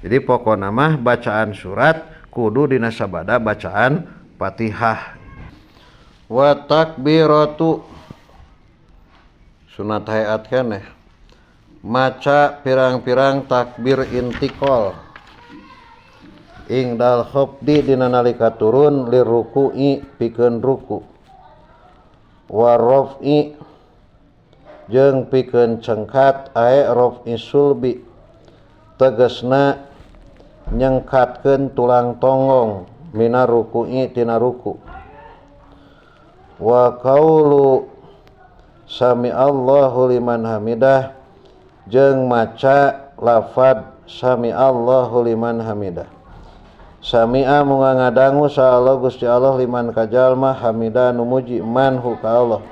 Jadi pokona mah bacaan surat kudu dina sabada bacaan Fatihah. Wa takbiratu sunat hayat keneh maca pirang-pirang takbir intikal ingdal khafdi dina nalika turun liruku'i pikeun ruku wa raf'i jeung pikeun cengkat ae raf'i sulbi tegasna nyengkatkeun tulang tonggong mina ruku'i tina ruku wa qaulu sami Allahu liman hamidah jeung maca lafad sami Allahu liman hamidah sami'a munga ngadangu sa Allah Gusti Allah liman kajalma hamidah nu muji man hu ka Allah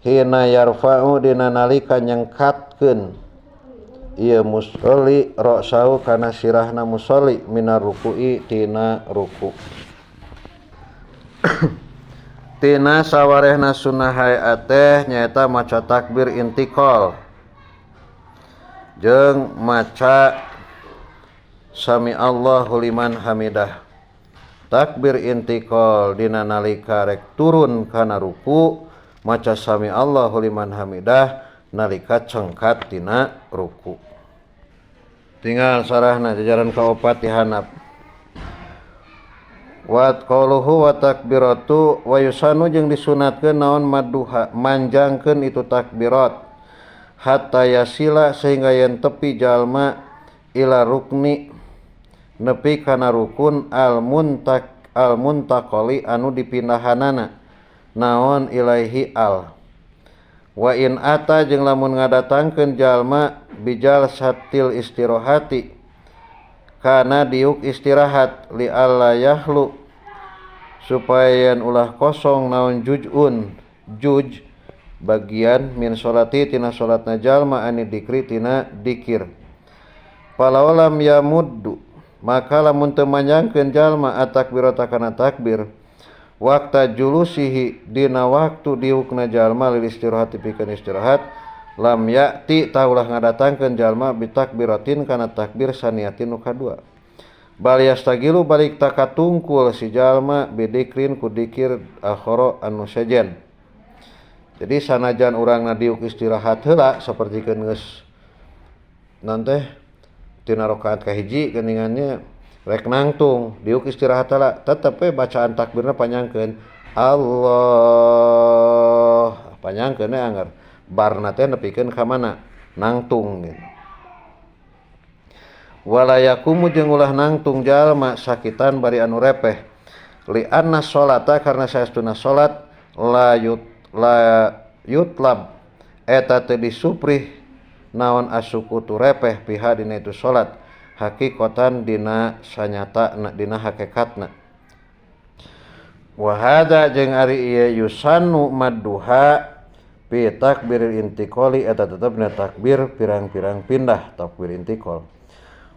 hina yarfa'u dina nalika nyengkatkeun ieu musolli ra'sahu kana sirahna musolli minar ruku'i tina ruku. Tina sawarehna sunnah hayat teh nyaeta maca takbir intikal jeung maca sami Allahu liman hamidah. Takbir intikal dina nalika rek turun kana ruku, maca sami Allahu liman hamidah nalika cengkat tina ruku. Tinggal sarahna jajaran kaopat di handap. Wa qauluhu wa takbiratu wa yusanu jeung disunatkeun naon madduha manjangkeun itu takbirat hatta yasila sehingga yen tepi jalma ila rukni nepi kana rukun al muntak al muntaqali anu dipindahanana naon ilaihi al wa in ata jeung lamun ngadatangkeun jalma bijal satil istirahati kana diuk istirahat li alla yahlu supaya ulah kosong naon jujun juj bagian min sholati tina sholatna jalma ani dikri tina dikir palawalam yamuddu maka lamun teu manjangkeun jalma atakbirata kana takbir wakta julusihi dina waktu diukna jalma lil istirahati pikeun istirahat lam ya'ti taulah ngadatangkeun jalma bitakbiratin kana takbir saniatin nu kadua bal yastagilu balik takatungkul si jalma bidikrin ku dikir akhara anu sejen. Jadi sanajan urangna diuk istirahat heula sapertikeun geus nanteh tina rakaat kahiji geuningannya rek nangtung diuk istirahat heula tetep we bacaan takbirna panjangkeun Allah panjangkeun we anggar barna teh nepikeun ka mana nangtung gitu. Wala yakumu jeung ulah nangtung jalma sakitan bari anu repeh li anna sholata karena saestuna salat la yut la yutlab eta teu disuprih naon asukutu repeh piha dina itu salat hakikatan dina sanyatana dina hakikatna. Wa hadza jeung ari ieu yusannu madduha fi takbiril intiqali eta tetepna takbir pirang-pirang pindah takbir intiqal.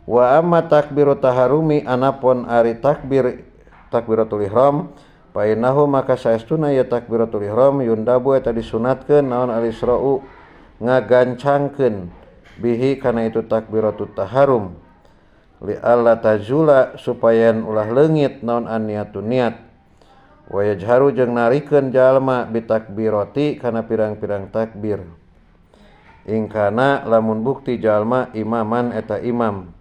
Wa amma takbiru taharumi anapun ari takbir takbiratul ihram fa innahu maka saestuna ya takbiratul ihram yundabu eta disunatkeun naon al-isra'u ngagancangkeun bihi kana itu takbiratut taharum li alla tazula supaya ulah leungit naon aniatun niat wa yajharu jeung narikeun jalma bitakbirati kana pirang-pirang takbir ingkana lamun bukti jalma imaman eta imam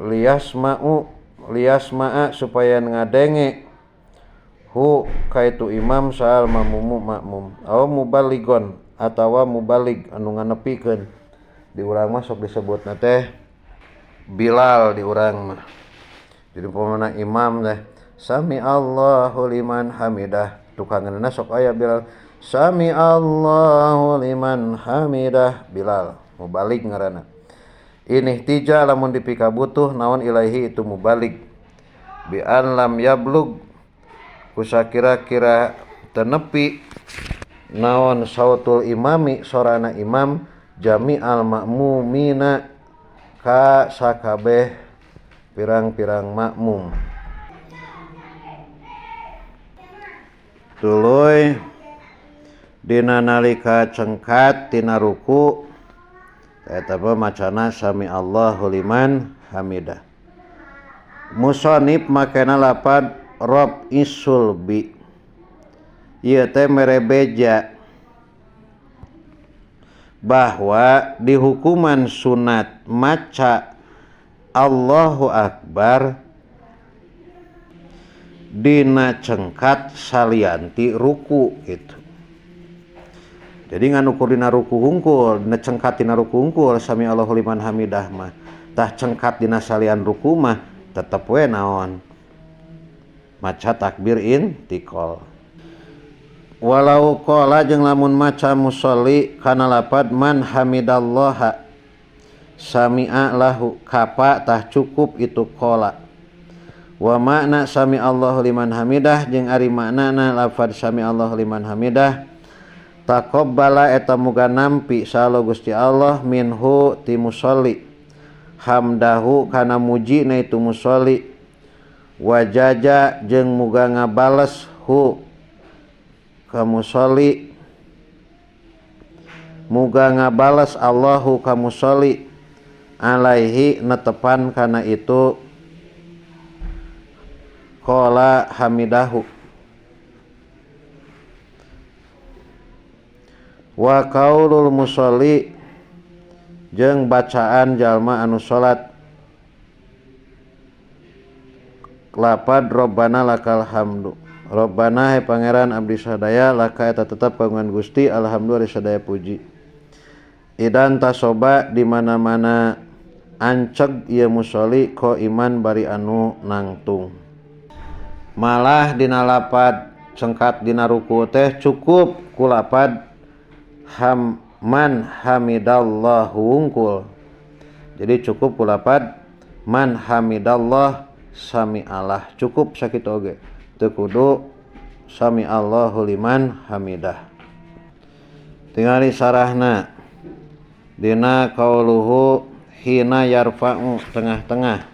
liyasma'u liyasma'a supaya ngadenge hu kaitu imam saal mamumu makmum aw muballigon atawa mubalig anu nganepikeun di urang mah sok disebutna teh Bilal di urang mah. Jadi pamana imam teh sami Allahu liman hamidah tukangeunna sok aya Bilal sami Allahu liman hamidah Bilal mubalig ngaranna. Ini tija lamun dipikabutuh naon ilaihi itu mubalig bi an lam yablug kusakira-kira tenepi naon sautul imami sorana imam jami'al makmumina ka sakabeh pirang-pirang makmum. Tuluy dina nalika cengkat tina ruku Eta mah macana sami Allahu liman hamidah. Musonib makena lapad rob isulbi. Ieu teh mere beja bahwa dihukuman sunat maca Allahu Akbar dina cengkat salianti ruku gitu. Jadi ngan ukur dina ruku hungkul, dina cengkat dina ruku hungkul sami Allahu liman hamidah mah. Tah cengkat dina salian ruku mah tetep we naon maca takbir intiqal. Walau qala jeung lamun maca musolli kana lapad man hamidallaha sami'a lahu kapa tah cukup itu qala. Wa makna sami Allahu liman hamidah jeung ari maknana lafad sami Allahu liman hamidah taqabbala eta muga nampi salo Gusti Allah minhu ti musolli hamdahu kana mujina itu musolli wajaja jeung muga ngabales hu ka musolli muga ngabales Allahu ka musolli alaihi netepan kana itu qala hamidahu. Wa qaulul musolli jeung bacaan jalma anu salat lapad robbana lakal hamdu. Robbana he pangeran abdi sadaya laka eta tetep kagungan Gusti alhamdulillah sadaya puji. Idan tasoba di mana-mana anceg ieu musolli ko iman bari anu nangtung. Malah dina lapad cengkat dina ruku teh cukup ku lapad man hamidallahu wungkul. Jadi cukup ku lapad man hamidallah sami Allah, cukup sakitu oge. Teu kudu sami Allahu liman hamidah. Tingali sarahna dina qauluhu hina yarfa'u tengah-tengah.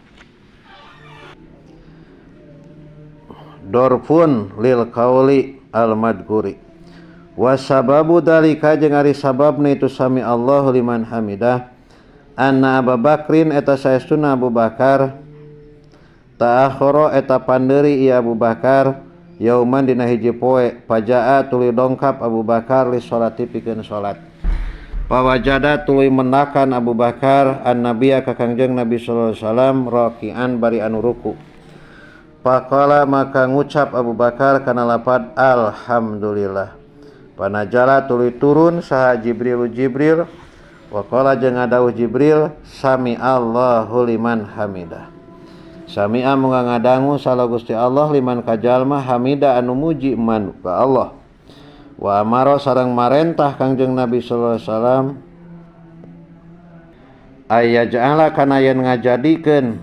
Dorfun lil qauli al madhkuri. Wasababu dalika jeung ari sababna itu sami Allahu liman hamidah anna Abu Bakrin eta saestuna Abu Bakar ta'akhara eta pandeuri ieu Abu Bakar yauman dina hiji poe pajaa tuluy dongkap Abu Bakar li salati pikeun salat. Pawajada tuluy mendakan Abu Bakar an-nabiyya ka Kangjeng Nabi sallallahu alaihi wasallam rakian bari anu ruku. Faqala maka ngucap Abu Bakar kana lapad alhamdulillah. Panajala tuluy turun saha Jibril Jibril waqala jeung ngadawuh Jibril sami Allahu liman hamidah. Sami'a munga ngadangu salah Gusti Allah liman kajalma hamida anu muji man ka Allah. Wa amara sareng marentah Kangjeng Nabi sallallahu alaihi wasallam ayyaj'ala kana yen ngajadikeun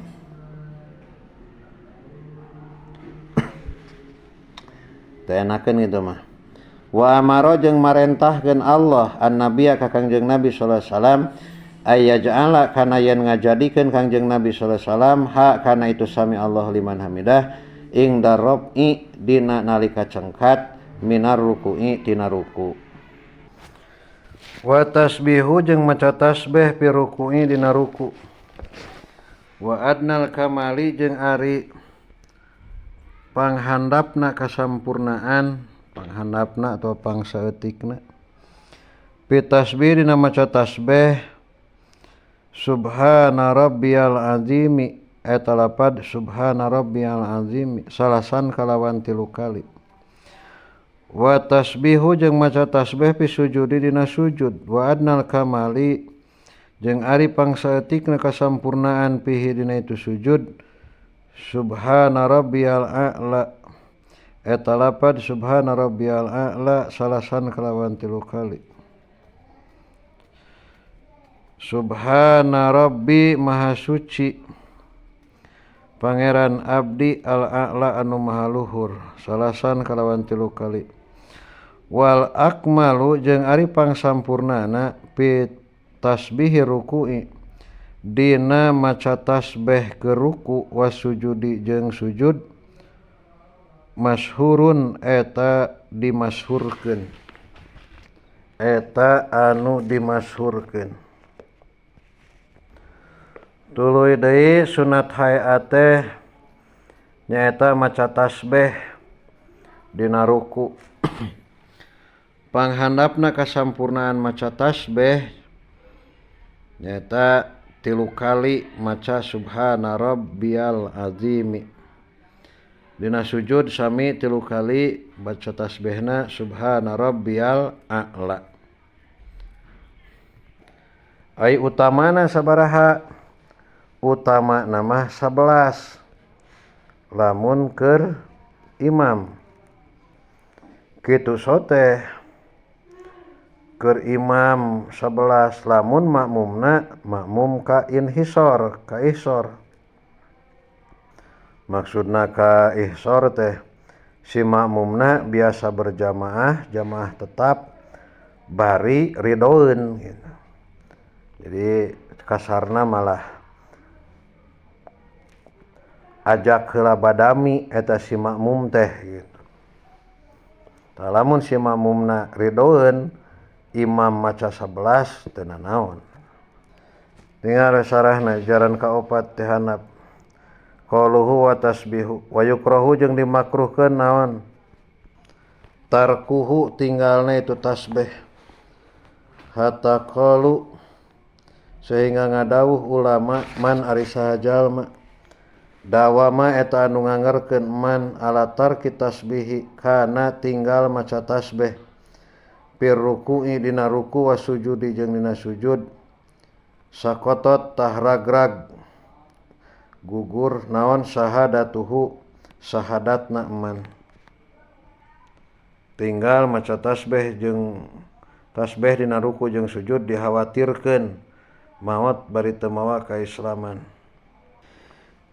teu enakeun kitu mah. Wa amara jeung marentahkeun Allah an-nabiyya ka Kangjeng Nabi sallallahu alaihi wasallam ayyaj'ala kana yen ngajadikeun Kangjeng Nabi sallallahu alaihi wasallam ha kana itu sami Allah liman hamidah ing darab'i dina nalika cengkat minar ruku'i tina ruku. Wa tasbihu jeung maca tasbih fi ruku'i dina ruku. Wa adnal kamali jeung ari panghandapna kasampurnaan, panghandapna atau pangsaeutikna. Fi tasbih dina maca tasbih subhana rabbiyal azimi eta lapad subhana rabbiyal azimi salasan kalawan tilu kali. Wa tasbihu jeung maca tasbih fi sujudi dina sujud. Wa adnal kamali jeung ari pangsaeutikna kasampurnaan fihi dina itu sujud subhana rabbiyal a'la eta lapad subhana rabbiyal a'la salasan kalawan tilu kali. Subhana rabbi maha suci pangeran abdi al-a'la anu maha luhur salasan kalawan tilu kali. Wal akmalu jeung ari pangsampurnana fi tasbihi ruku'i dina maca tasbih ke ruku wasujudi jeung sujud masyhurun eta dimasyhurkeun, eta anu dimasyhurkeun. Tuluy deui sunat hayat teh nyaeta maca tasbih dina ruku. Panghandapna kasampurnaan maca tasbih nyaeta 3 kali maca subhana rabbiyal azimi. Dina sujud sami 3 kali baca tasbihna subhana rabbiyal a'la. Ai utamana sabaraha? Utama nama 11 lamun keur imam. Kitu sote keur imam 11 lamun makmumna makmum ka inhisor, ka ihsor. Maksudna ka ihsor teh si makmumna biasa berjamaah, jamaah tetap bari ridoeun gitu. Jadi kasarna malah ajak heula badami eta si makmum teh gitu. Tah lamun si makmumna ridoeun imam maca 11 teu nanaon. Tinggal sarahna jaran kaopat teh handap. Qaluhu wa tasbihu wa yukrahu jeung dimakruhkeun naon? Tarkuhu tinggalna itu tasbih. Hatta qalu sehingga ngadawuh ulama man ari saha jalma dawama eta anu ngangerkeun man ala tarki tasbihi kana tinggal maca tasbih pir ruku'i dina ruku wa sujudi jeung dina sujud sakotot tahragrag gugur naon sahadatuhu sahadatna man. Tinggal maca tasbih jeung tasbih dina ruku jeung sujud dikhawatirkeun maot bari teu mawa kaislaman.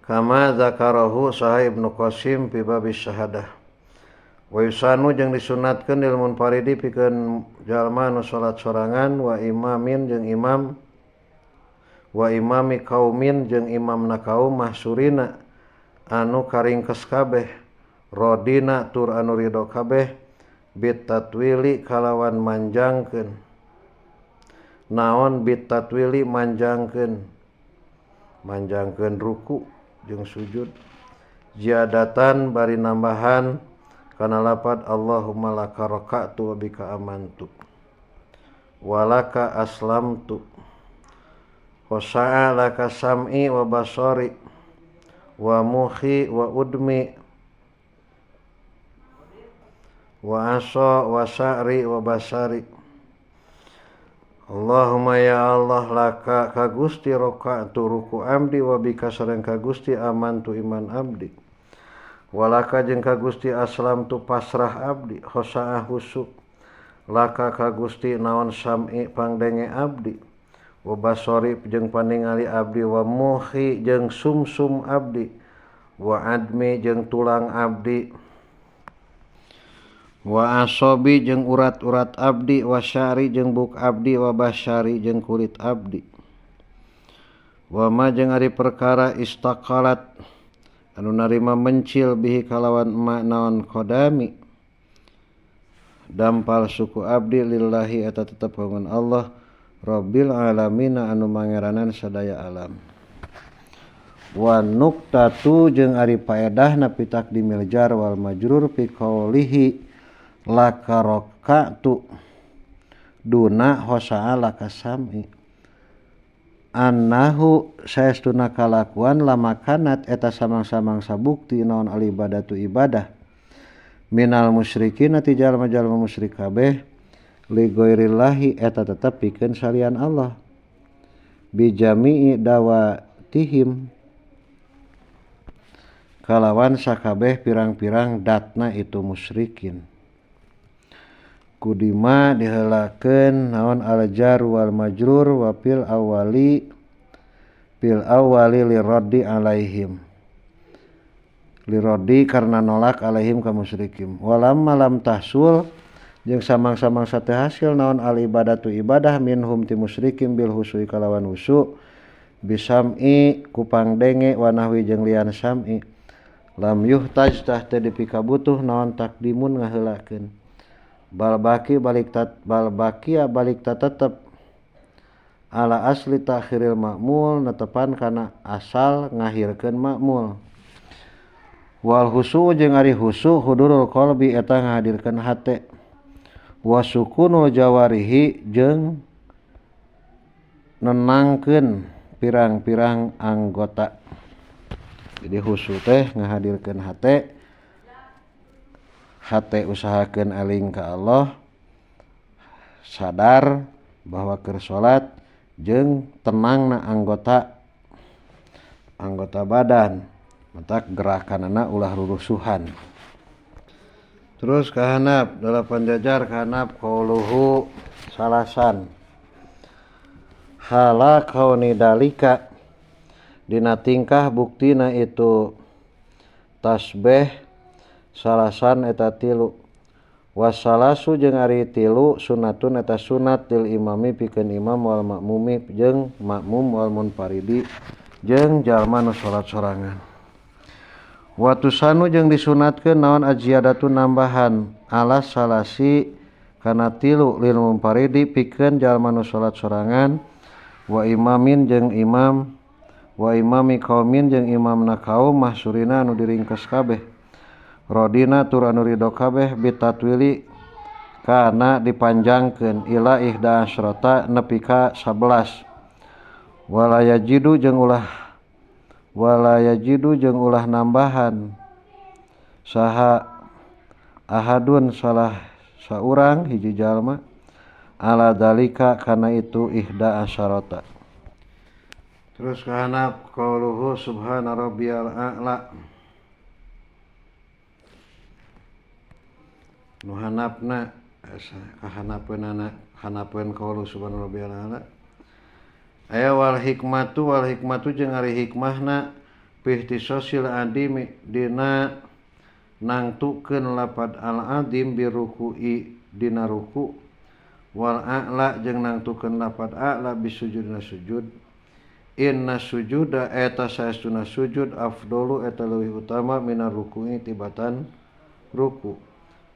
Kama zakarahu saha Ibnu Qasim fi babis syahadah. Wa yusanu jeung disunatkeun lil munfaridi pikeun jalma nu salat sorangan wa imamin jeung imam wa imami kaumin jeung imamna kaum mahsurina anu karingkes kabeh rodina tur anu ridho kabeh bitatwili kalawan manjangkeun naon bitatwili manjangkeun manjangkeun ruku jeung sujud ziadatan bari nambahan kana lapad Allahumma laka raka'tu wa bika amantu wa laka aslamtu wa sa'a laka sam'i wa basari wa muhi wa udmi wa asa wa sa'ri wa basari. Allahumma ya Allah laka ka Gusti raka'tu ruku abdi wa bika sareng ka Gusti amantu iman abdi walaka jeung ka Gusti aslamtu pasrah abdi khosa'a husu laka ka Gusti naon sam'i pangdenge abdi wa basari jeung paningali abdi wa muhi jeung sumsum abdi wa admi jeung tulang abdi wa asobi jeung urat-urat abdi wa syari jeung buk abdi wa basyari jeung kulit abdi wa ma jeung ari perkara istaqalat anu narima mencil bihi kalawan ma naon qadami dampal suku abdi lillahi eta tetep kagungan Allah Rabbil alamin anu mangeranan sadaya alam. Wa nuktatu jeung ari paedahna pitak dimil jar wal majrur fi qaulihi laka raka'tu duna hosa'a laka sam'i annahu saestuna kalakuan lamakanat eta samang-samangsa bukti naon al ibadatu ibadah minal musyrikin ti jalma-jalma musyrik kabeh li ghairillahi eta tetep pikeun salian Allah bijami'i dawatihim kalawan sakabeh pirang-pirang datna itu musyrikin. Kudima diheulakeun naon al jar wal majrur wa fil awali liraddi alaihim liraddi karena nolak alaihim ka musyrikin walamma lam tahsul jeung samang-samangsa teu hasil naon al ibadatu ibadah minhum ti musyrikin bil husui kalawan husu bisam'i kupangdenge wa nahwi jeung lian sam'i lam yuhtaj tah teu dipikabutuh naon takdimun ngaheulakeun bal baki balik tat bal bakia balik ta tetep Ala asli ta'khiril ma'mul netepan kana asal ngahirkeun ma'mul. Wal husu jeung ari husu hudurul qalbi eta ngahadirkeun hate. Wa sukunul jawarihi jeung nenangkeun pirang-pirang anggota. Jadi husu teh ngahadirkeun hate, hate usahakeun eling ka Allah, sadar bahwa keur salat jeung tenangna anggota badan, matak gerakanana ulah rurusuhan. Terus kahanap 8 jajar kahanap qauluhu salasan hala kauni dalika dina tingkah buktina itu tasbih salasan eta tilu wasalasu jeung ari tilu sunatun eta sunat lil imami pikeun imam wal makmumi jeung makmum wal munfaridi jeung jalma nu salat sorangan. Wa tusanu jeung disunatkeun naon aziyadatu nambahan ala salasi kana tilu lil munfaridi pikeun jalma nu salat sorangan wa imamin jeung imam wa imami qaumin jeung imamna kaum mahsurina anu diringkes kabeh rodina tur anu ridho kabeh bitatwili kana dipanjangkeun ila ihda asrata nepi ka 11 wala yajidu jeung ulah nambahan saha ahadun salah saurang hiji jalma ala dalika kana itu ihda asrata. Terus kahanap qauluhu subhana rabbiyal a'la nu hanapna kahanapeunana hanapeun qaulu subhana rabbiyal a'la aya wal hikmatu jeung ari hikmahna pihtisosil adimi dina nangtukeun lapad al adim biruku'i dina ruku wal a'la jeung nangtukeun lapad a'la bisujudna sujud. Inna sujuda eta saestuna sujud afdolu eta leuwih utama minar ruku'i tibatan ruku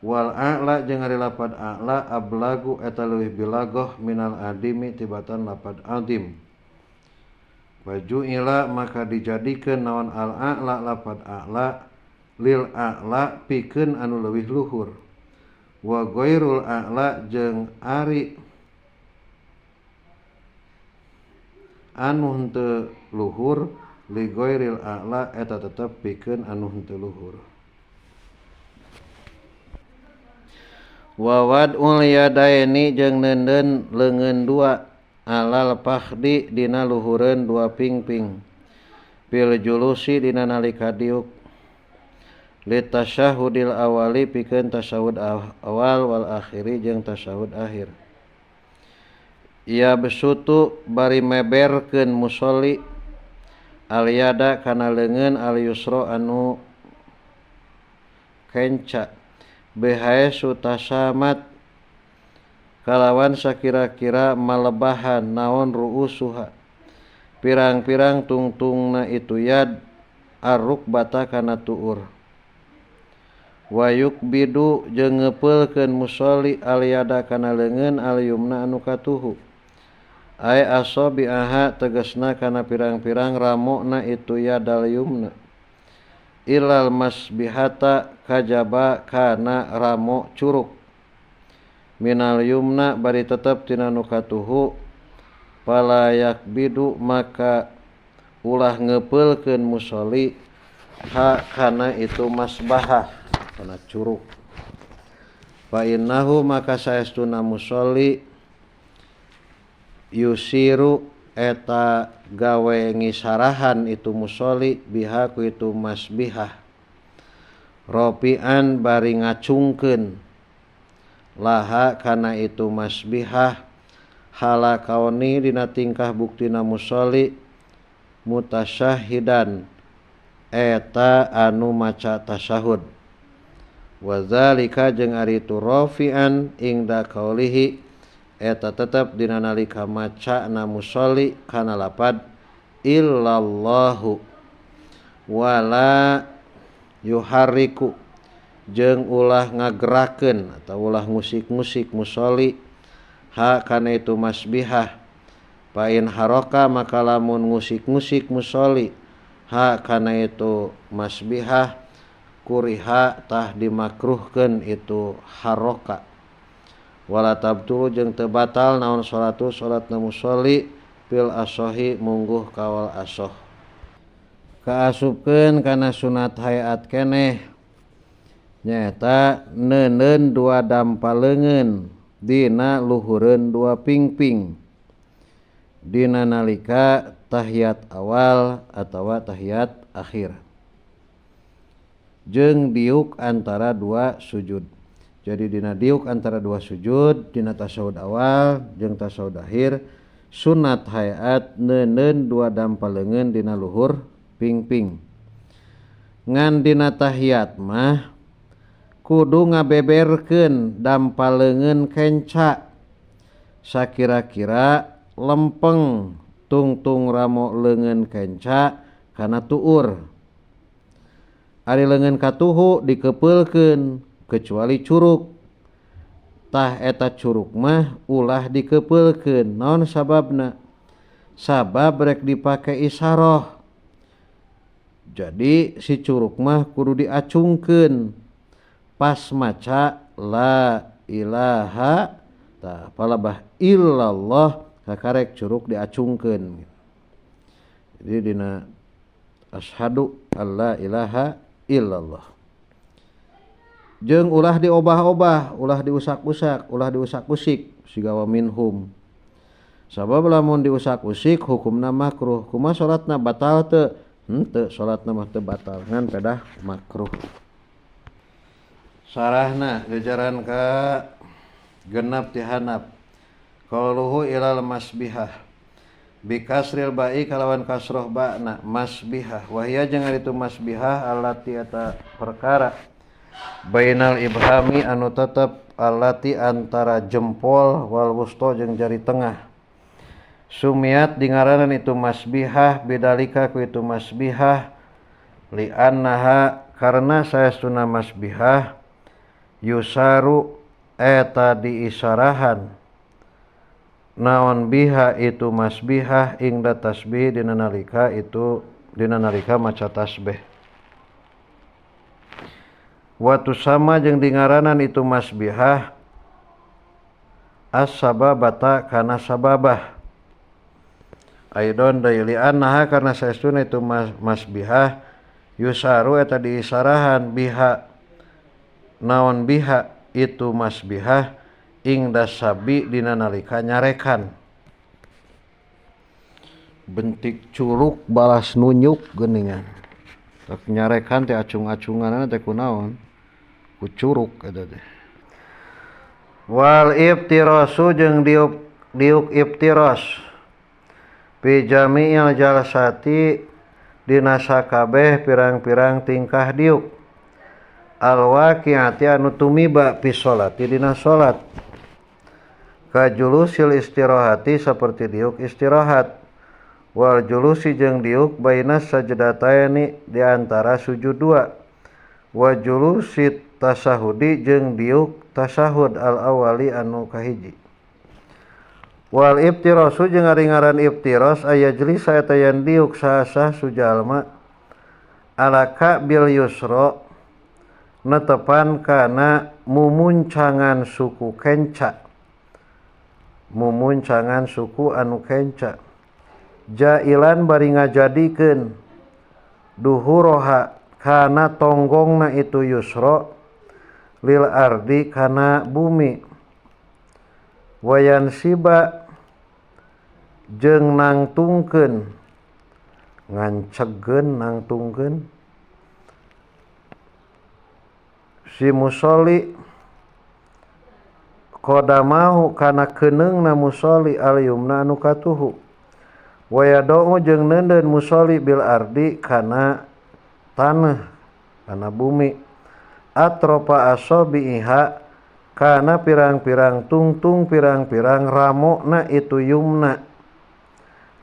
wal a'la jeung ari lapad a'la ablagu eta leuwih bilagoh minal adimi tibatan lapad adim. Waju'ila maka dijadikeun naon al a'la lapad a'la lil a'la pikeun anu leuwih luhur wa ghairul a'la jeung ari anu henteu luhur li ghairil a'la eta tetep pikeun anu henteu luhur. Wa wad'ul yadaini jeung neundeun leungeun dua alal fakhdi dina luhureun dua pingping fil julusi dina nalika diuk litasyahudil awali pikeun tasyahud awal wal akhiri jeung tasyahud akhir. Ia besutu bari meberkeun musolli al yada kana leungeun al yusra anu kenca bihaesu tasamat kalawan sakira-kira malebahan naon ruusuha pirang-pirang tungtungna itu yad arrukbata kana tuur wayuk bidu jeung ngepeulkeun musolli al yada kana leungeun al yumna anu katuhu ay asabi'aha tegasna kana pirang-pirang ramokna itu yadal yumna ilal masbihata kajaba kana ramo curug minal yumna bari tetep tina nu katuhu palayak bidu maka ulah ngepeulkeun musolli ha kana itu masbahah kana curug fa innahu maka saestuna musolli yusiru eta gawe ngisarahan itu musolli biha ku itu masbihah ropian bari ngacungkeun laha kana itu masbihah hala kaoni dina tingkah buktina musolli mutasyahidan eta anu maca tasyahud wa zalika jeung ari itu rofian ingda kaulihi eta tetep dina nalika maca na musolli kana lapad illallahu wala yuharriku jeung ulah ngagerakeun atau ulah ngusik-ngusik musolli ha kana itu masbihah Pain haroka maka lamun ngusik-ngusik musoli ha kana itu masbihah kuriha tah dimakruhkeun itu haroka. Wala tabtulu jeung teu batal naon salatu salatna musolli fil asohi mungguh kawal asoh. Kaasupkeun kana sunat hayat keneh nyaeta neuneun dua dampa leungeun dina luhureun dua pingping dina nalika tahiyat awal atawa tahiyat akhir jeung diuk antara dua sujud. Jadi dina diuk antara dua sujud dina tasyahud awal jeung tasyahud akhir sunat hayat neuneun dua dampa leungeun dina luhur pingping. Ngan dina tahiyat mah kudu ngabeberkeun dampa leungeun kenca sakira-kira lempeng tungtung ramo leungeun kenca kana tuur. Ari leungeun katuhu dikepeulkeun kecuali curug. Tah eta curug mah ulah dikepeulkeun. Naon sababna? Sabab rek dipake isaroh. Jadi si curug mah kudu diacungkeun pas maca la ilaha tah palabah illallah kakarek curug diacungkeun. Jadi dina asyhadu alla ilaha illallah. Jeung ulah diobah-obah, ulah diusak-usak, ulah diusak-usik siga wa minhum. Sabab lamun diusak-usik hukumna makruh. Kumaha salatna batal teu? Henteu, salatna mah teu batal, ngan pedah makruh. Sarahna jajaran ka genap ti handap. Qauluhu ilal masbihah bikasril ba'i kalawan kasroh ba'na masbihah wahia jeung ari itu masbihah allati eta perkara bainal ibhami anu tetep allati antara jempol wal wusta jeung jari tengah. Sumiat dingaranan itu masbihah bidalika ku itu masbihah li annaha karena saestuna masbihah yusaru eta diisarahan naon biha itu masbihah ingda tasbih dina nalika itu dina nalika maca tasbih. Watu sama jeung dingaranan itu masbihah as-sababata kana sababah. Aidon deui li annaha karena saestuna itu masbihah yusaru eta diisarahan biha naon biha itu masbihah ingda sabi dina nalika nyarekan. Bentik curug balas nunyuk geuningan. Tak nyarekan teh acung-acunganna teh kunaon? Ku curug eta teh. Wal iftirasu jeung diuk iftiras fi jami'il jalsati dina sakabeh pirang-pirang tingkah diuk. Al-waqi'ati anu tumiba fi sholati dina salat. Kajulusil istirahati seperti diuk istirahat. Wal julusi jeung diuk bainas sajdataini di antara sujud dua. Wa julusi tasahudi jeung diuk tasahud al awali anu kahiji. Wal iftirasu jeung ari ngaran iftiras aya jelisa eta yen diuk sasah sujalma alaka bil yusra netepan kana mumuncangan suku kenca. Mumuncangan suku anu kenca. Jailan bari ngajadikeun duhuroha kana tonggongna itu yusra lil ardi kana bumi. Wayan siba jeung nangtungkeun ngancegeun nangtungkeun si musolli qadamahu kana keuneungna musolli al yumna anu katuhu. Wayadongu jeung neundeun musolli bil ardi kana tanah kana bumi. Atropa asobiha kana pirang-pirang tungtung pirang-pirang ramona itu yumna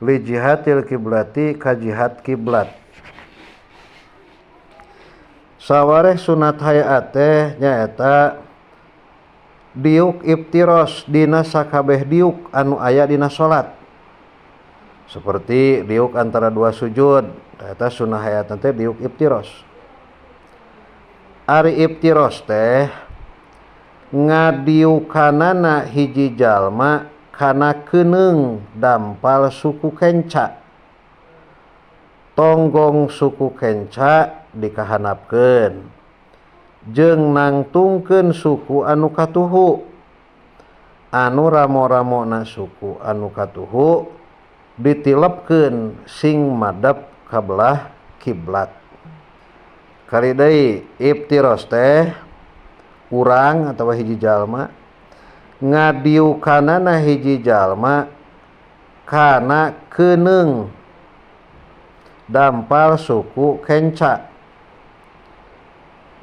li jihatil kiblati ka jihat kiblat. Sawareh sunat hayat teh nyaeta diuk iftiros dina sakabeh diuk anu aya dina salat. Seperti diuk antara dua sujud, eta sunnah hayat teh diuk iftiros. Ari iftiros teh ngadiukanana hiji jalma kana keuneung dampal suku kenca. Tonggong suku kenca dikahanapkeun jeung nangtungkeun suku anu katuhu. Anu ramo-ramona suku anu katuhu ditilepkeun sing madep ka belah kiblat. Kali deui iftiros teh urang atawa hiji jalma ngadiukanana hiji jalma kana keuneung dampal suku kenca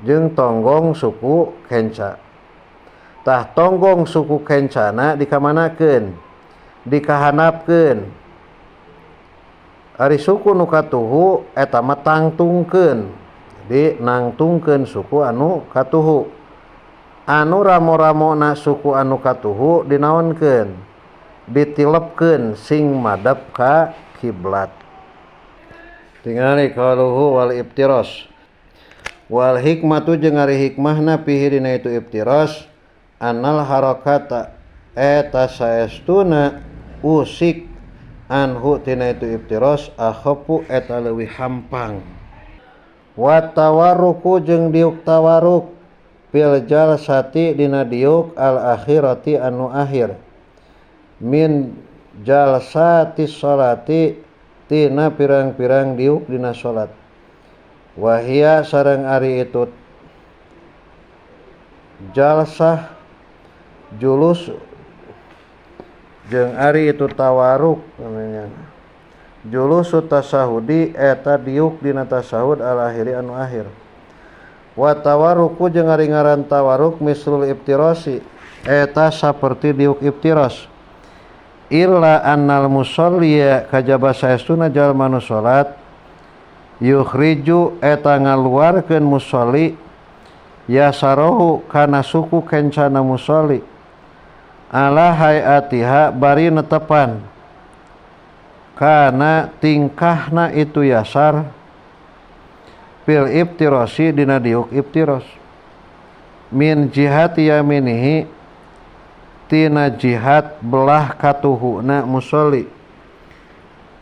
jeung tonggong suku kenca. Tah tonggong suku kencana dikamanakeun? Dikahanapkeun. Ari suku nu katuhu eta mah tangtungkeun. Jadi nangtungkeun suku anu katuhu. Anu ramo-ramona suku anu katuhu dinaonkeun? Ditilepkeun sing madep ka kiblat. Tingali qaluhu wal iftiros. Wal hikmatu jeung ari hikmahna fihi dina itu iftiros anal harakata eta saestuna usik anhu tina itu iftiros akhafu eta leuwih hampang. Wa tawarruku jeung diuk tawarruk fil jalsati dina diuk al akhirati anu akhir min jalsati sholati tina pirang-pirang diuk dina salat. Wahia sareng ari itu jalsah julus jeung ari itu tawaruk namanya. Julusu tasahudi eta diuk dina tasahud al akhiri anu akhir. Wa tawaruku jeung ari ngaran tawaruk mislul iftirasi eta saperti diuk iftiras. Illa annal musalliya kajaba saestuna jalma nu salat yukhriju eta ngaluarkeun musalli yasarohu kana suku kencana musalli ala hayatiha bari netepan kana tingkahna itu yasar fil iftirasi dina diuk iftiros min jihati yaminihi tina jihad belah katuhuna musalli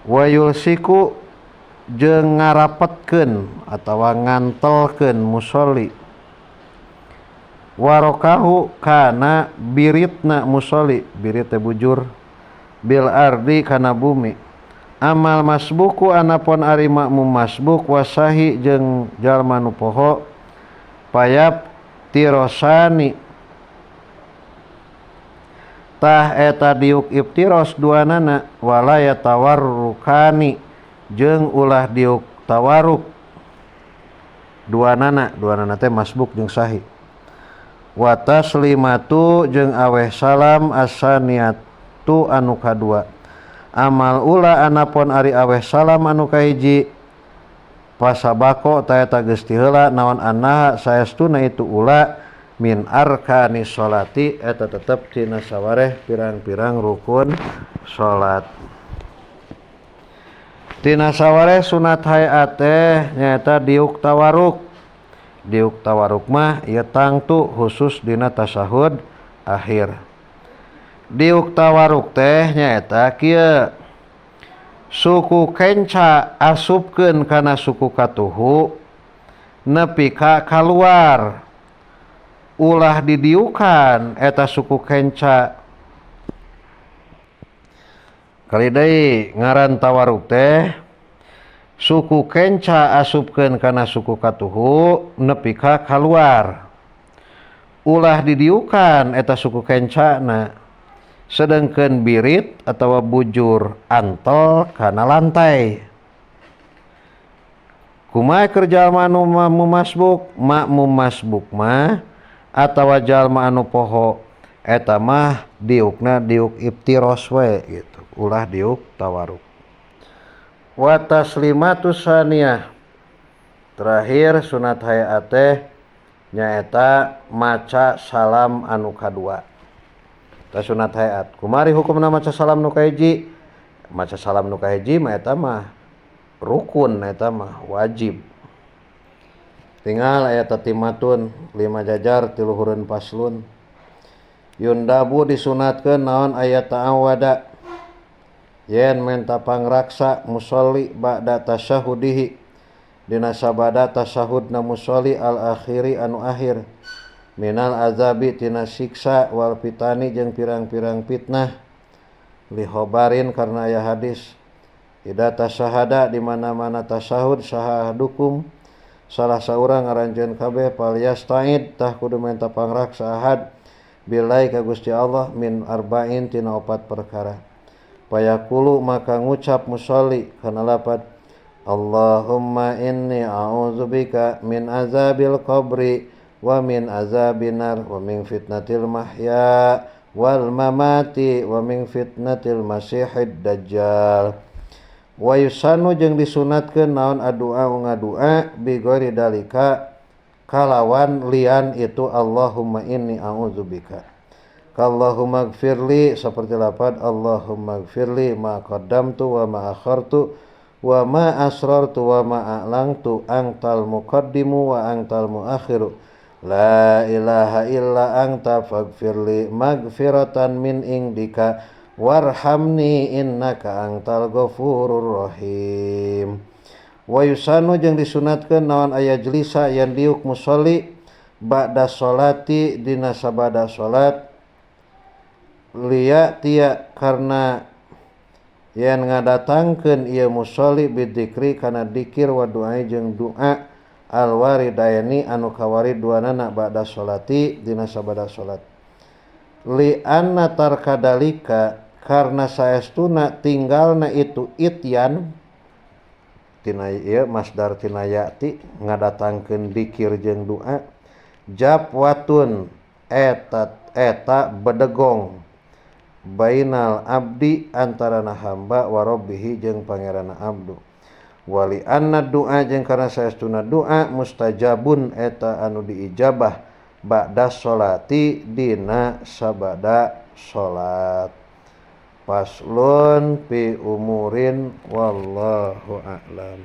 wa yulsiku jeung ngarapetkeun atawa ngantelkeun musalli warokahu kana biritna musalli birit teh bujur bil ardi kana bumi. Amal masbuku anapun ari makmum masbuk wasahi jeung jalma nu poho payap tirosani tah eta diuk iftiros duanana wala yatawarrukani jeung ulah diuk tawarruk duanana, duanana teh masbuk jeung sahi. Wa taslimatu jeung aweh salam asaniatu anu kadua. Amal ula anapun ari aweh salam anu kahiji pasabako ta eta geus tiheula naon annaha saestuna itu ula min arkani sholati eta tetep tina sawareh pirang-pirang rukun salat. Tina sawareh sunat hayat teh nyaeta diuk tawarruk. Diuk tawarruk mah ieu tangtu khusus dina tasahud akhir. Diuk tawarruk teh nyaeta kieu suku kenca asupkeun kana suku katuhu nepi ka kaluar ulah didiukan eta suku kenca. Kali deui ngaran tawarruk teh suku kenca asupkeun kana suku katuhu nepi ka kaluar ulah didiukan eta suku kencana, sedangkeun birit atawa bujur antel kana lantai. Kumaha keur jalma anu makmum masbuk? Makmum masbuk mah atawa jalma anu poho eta mah diukna diuk iftiros we gitu, ulah diuk tawarruk. Wa taslimatu saniyah terakhir sunat hayat teh nyaeta maca salam anu kadua. Ta sunat hayat kumari hukumna maca salam nu kahiji Maca salam nu kahiji mah eta mah rukun, eta mah wajib. Tinggal aya tatimatun 5 jajar tiluhureun paslon. Yundabu disunatkeun naon aya ta'awada yen menta pangraksa musolli ba'da tasyahudihi dina sabada tasyahudna musolli al akhiri anu akhir minal azabi tina siksa wal fitani jeung pirang-pirang fitnah lihobarin karena aya hadis ida tasyahada di mana-mana tasyahud saha ahadukum salah saurang aranjeun kabeh falyastaid tah kudu menta pangraksa ahad bilai ka Gusti Allah min arba'in tina opat perkara. Payaqulu maka ngucap musolli kana lapad Allahumma inni a'udzubika min azabil qabri wa min azabin nar wa min fitnatil mahya wal mamati wa min fitnatil masihid dajjal. Wa yusanu jeung disunatkeun naon adua ngadua bi ghairi dalika kalawan lian itu Allahumma inni a'udzubika. Allahumma gfirli seperti lapad Allahumma gfirli ma qaddamtu wa ma akhartu wa ma asrartu wa ma a'lantu antal muqaddimu wa antal muakhiru la ilaha illa anta faghfirli magfiratan min indika warhamni innaka antal ghafurur rahim. Wa yusanu jeung disunatkeun naon aya jelisa yen diuk musolli ba'da sholati dina sabada salat liya tia karena yen ngadatangkeun ieu musolli bidzikri kana dikir wa doa jeung doa al waridaini anu kawarid duanana ba'da sholati dina sabada salat li anna tarkadalika karena saestuna tinggalna itu ityan tina ieu masdar tina yati ngadatangkeun dikir jeung doa jabwatun eta bedegong bainal abdi antarana hamba wa rabbihi jeung pangeranna abdu wali anna doa jeung karena saestuna doa mustajabun eta anu diijabah ba'da sholati dina sabada salat. Faslun fi umurin wallahu a'lam.